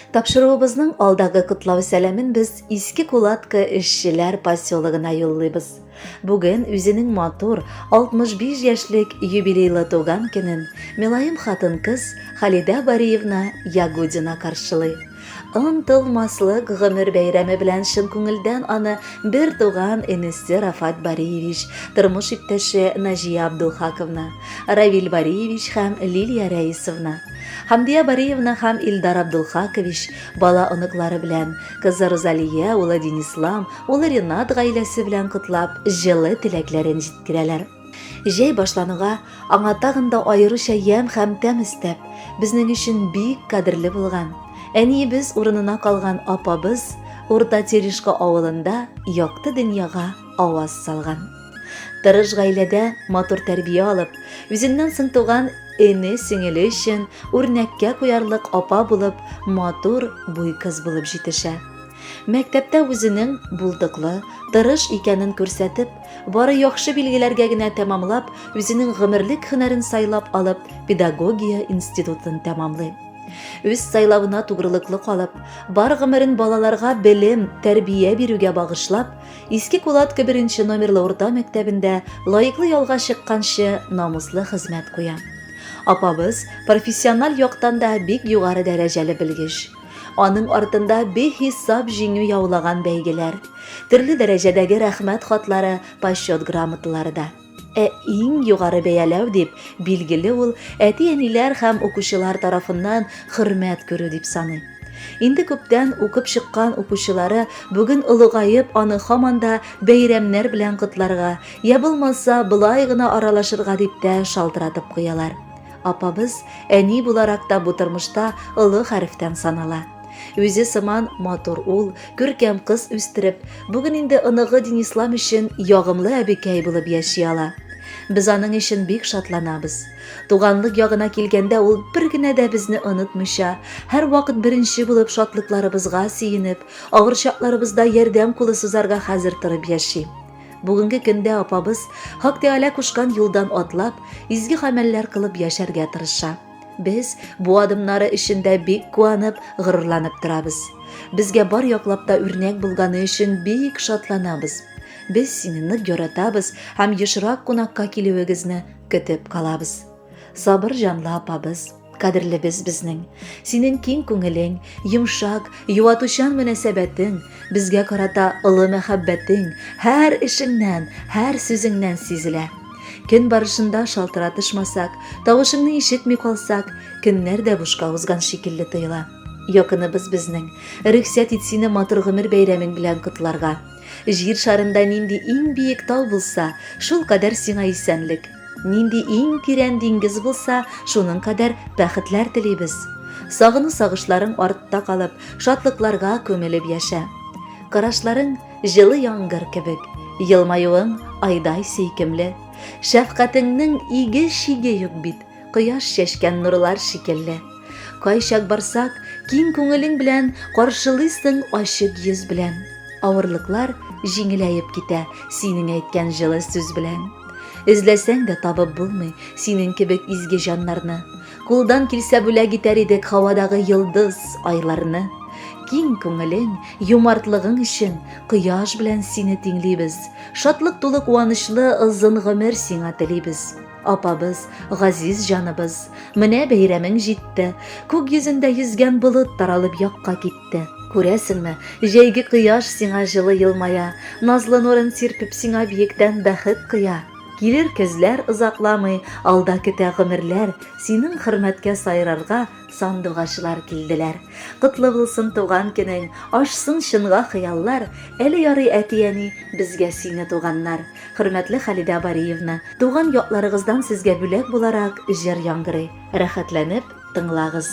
Тапшыруыбызның алдагы котлау сәламен без Иске Кулатка эшчеләр поселогына юллыйбыз. Бүген үзенең матур 65 яшьлек юбилейлы туган көнен мөлаем хатын-кыз Халидә Бариевна Ягудина каршылый. Онытылмаслык гомер бәйрәме белән чын күңелдән аны бер туган энесе Рафат Бариевич, тормыш иптәше Наҗия Абдулхаковна, Равил Бариевич һәм Лилия Рәисовна, Хәмдия Бариевна һәм Илдар Абдулхакович бала-оныклары белән, кызы Розалия, улы Динислам, улы Ренат гаиләсе белән котлап, җылы теләкләрен җиткерәләр. Җәй башлануга, аңа тагын да аеруча ямь һәм тәм өстәп, безнең өчен бик кадерле булган, әниебез урынына калган апабыз Урта Терешка авылында якты дөньяга аваз салган. Тырыш гаиләдә матур тәрбия алып, үзеннән соң туган эне-сеңеле өчен үрнәккә куярлык апа булып, матур буй кыз булып җитешә. Мәктәптә үзенең булдыклы, тырыш икәнен күрсәтеп, бары яхшы билгеләргә генә тәмамлап, үзенең гомерлек һөнәрен сайлап алып, педагогия институтын тәмамлый. Үз сайлавына тугрылыклы калып, бар гомерен балаларга белем, тәрбия бирүгә багышлап, Иске Кулатка беренче номерлы урта мәктәбендә лаеклы ялга чыкканчы намуслы хезмәт куя. Апабыз профессиональ яктан да бик югары дәрәҗәле белгеч. Аның артында бихисап җиңү яулаган бәйгеләр, төрле дәрәҗәдәге рәхмәт хатлары, почет грамоталары да. Ә иң югары бәяләү дип, билгеле ул, әти-әниләр һәм укучылар тарафыннан хөрмәт күрү дип саный. Инде күптән укып чыккан укучылары бүген олыгаеп аны һаман да бәйрәмнәр белән котларга, я булмаса болай гына аралашырга дип тә шалтыратып куялар. Апабыз әни буларак та бу тормышта олы хәрефтән санала. Үзе сыман матур ул, күркәм кыз үстереп, бүген инде оныгы Динислам өчен ягымлы әбекәй булып яши ала. Без аның өчен бик шатланабыз. Туганлык ягына килгәндә ул бер генә дә безне онытмыйча, һәрвакыт беренче булып шатлыкларыбызга сөенеп, авыр чакларыбызда ярдәм кулы сузарга хәзер торып яши. Бүгенге көндә апабыз Хак Тәгалә кушкан юлдан атлап, изге гамәлләр кылып яшәргә тырыша. Без бу адымнары өчен дә бик куанып, горурланып торабыз. Безгә бар яклап та үрнәк булганы өчен бик шатланабыз. Без сине нык яратабыз һәм ешрак кунакка килүегезне көтеп калабыз. Сабыр җанлы апабыз, кадерлебез безнең. Синең киң күңелең, йомшак, юатучан мөнәсәбәтең, безгә карата олы мәхәббәтең һәр эшеңнән, һәр сүзеңнән сизелә. Көн барышында шалтыратышмасак, тавышыңны ишетми калсак, көннәр дә бушка узган шикелле тоела. Якыныбыз безнең, рөхсәт ит сине матур гомер бәйрәмең белән котларга. Җир шарында нинди иң биек тау булса, шул кадәр сиңа исәнлек. Нинди иң тирән диңгез булса, шуның кадәр бәхетләр телибез. Сагыну сагышларың артта калып, шатлыкларга күмелеп яшә. Карашларың җылы яңгыр кебек, елмаюың айдай сөйкемле. Шәфкатеңнең иге-чиге юк бит, кояш чәчкән нурлар шикелле. Кайчак барсак, киң күңелең белән каршылыйсың ачык йөз белән. Авырлыклар җиңеләеп китә синең әйткән җылы сүз белән. Эзләсәң дә табып булмый синең кебек изге җаннарны. Кулдан килсә бүләк итәр идек һавадагы йолдыз, айларны. Киң күңелең, юмартлыгың өчен кояш белән сине тиңлибез. Шатлык тулы куанычлы озын гомер сиңа телибез. Апабыз, газиз җаныбыз, менә бәйрәмең җитте. Күк йөзендә йөзгән болыт таралып якка китте. Күрәсеңме, җәйге кояш сиңа җылы елмая, назлы нурын сирпеп сиңа биектән бәхет коя. Килер көзләр озакламый, алда көтә гомерләр, синең хөрмәткә сайрарга сандугачлар килделәр. Котлы булсын туган көнең, ашсын чынга хыяллар, әле ярый әти-әни безгә сине туганнар. Хөрмәтле Халидә Бариевна, туган якларыгыздан сезгә бүләк буларак җыр яңгырый. Рәхәтләнеп тыңлагыз.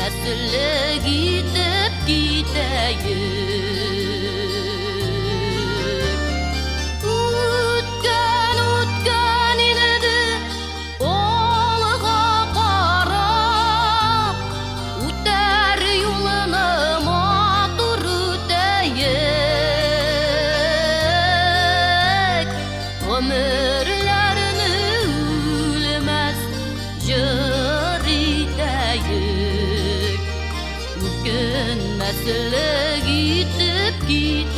Үкенмәслек итеп китәек. Үткән, үткән инде, алга карап, үтәр юлны матур үтәек. Гомерләрне үлмәс җыр итәек. Үкенмәслек итеп китәек.